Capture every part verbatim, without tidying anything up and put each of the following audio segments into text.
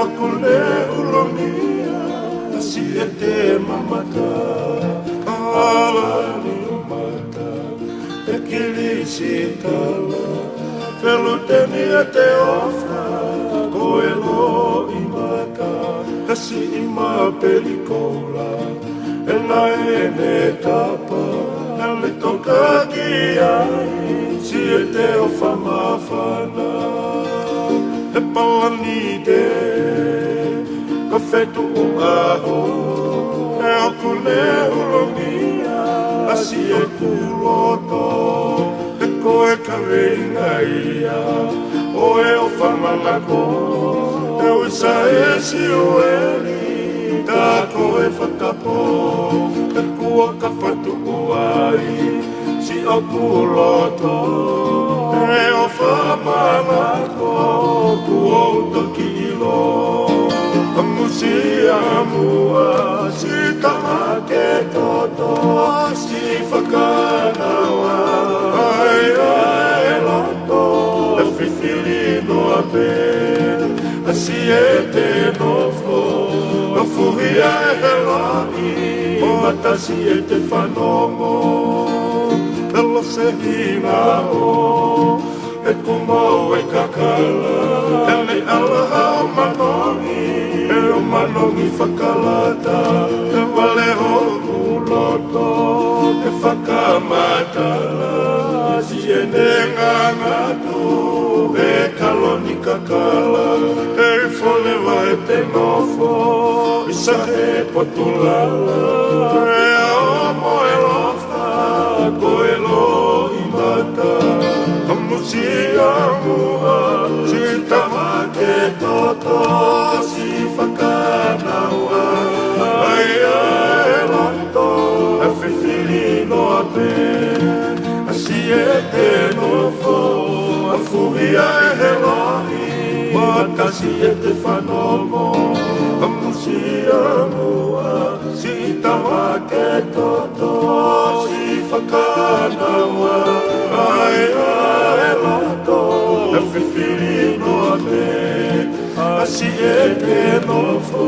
ʻOku ne ʻulungia ʻa siʻete mamata, ʻa ala ni ʻo mata, ʻe kilisitala, feluteni ʻa e ʻofa, ko e loʻimata, ʻa siʻi mapeli koula, ʻe naʻe ne tapa, naʻa ne toka ki ai, siʻete ʻofa māfana. ʻE palani te, ka fetuʻu ʻaho, ʻe ʻoku ne ʻulungia ʻa siʻeku loto, ʻe ko e kaveinga ia ʻo e ʻofa manako, ʻe uisa ʻe Siueli, tā ko e fakapō, ʻe kuo ka fatu ʻuai, siʻoku loto, ʻe ʻofa manako, kuo u toki ʻilo, ʻa Musiamu ʻa siʻi tama ke toto, siʻi fakanaua, ʻa ia ʻe loto, ʻe fifili noa pē, ʻa siʻete nofo, ʻa fuhi ʻe he laʻi, ʻo mata siʻete fanongo, ʻe lose hina ʻo, ʻe kumau e kakala, ʻe ne ʻalaha ʻo manongi, ʻe ʻo manongi fakalata, ʻe vale hoku loto, ʻe fakamatala, siʻene ngangatu, ʻe kaloni kakala, ʻe fole vai te nofo, ʻisa he potu lala, ʻe ʻomo e lofa, ko e loʻimata, ʻa Musiamu ʻa siʻi tama ke toto, siʻi fakanaua, ʻa ia ʻe loto, ʻe fifili noa pē, ʻa siʻete nofo, ʻa fuhi ʻe he laʻi, mata siʻete fanongo, ʻa Musiamu ʻa siʻi tama ke toto, siʻi fakanaua, ʻa ia ʻe loto, ʻe fifili noa pē, ʻa siʻete nofo,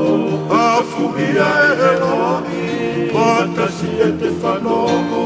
ʻa fuhi ʻe he laʻi, mata siʻete fanongo,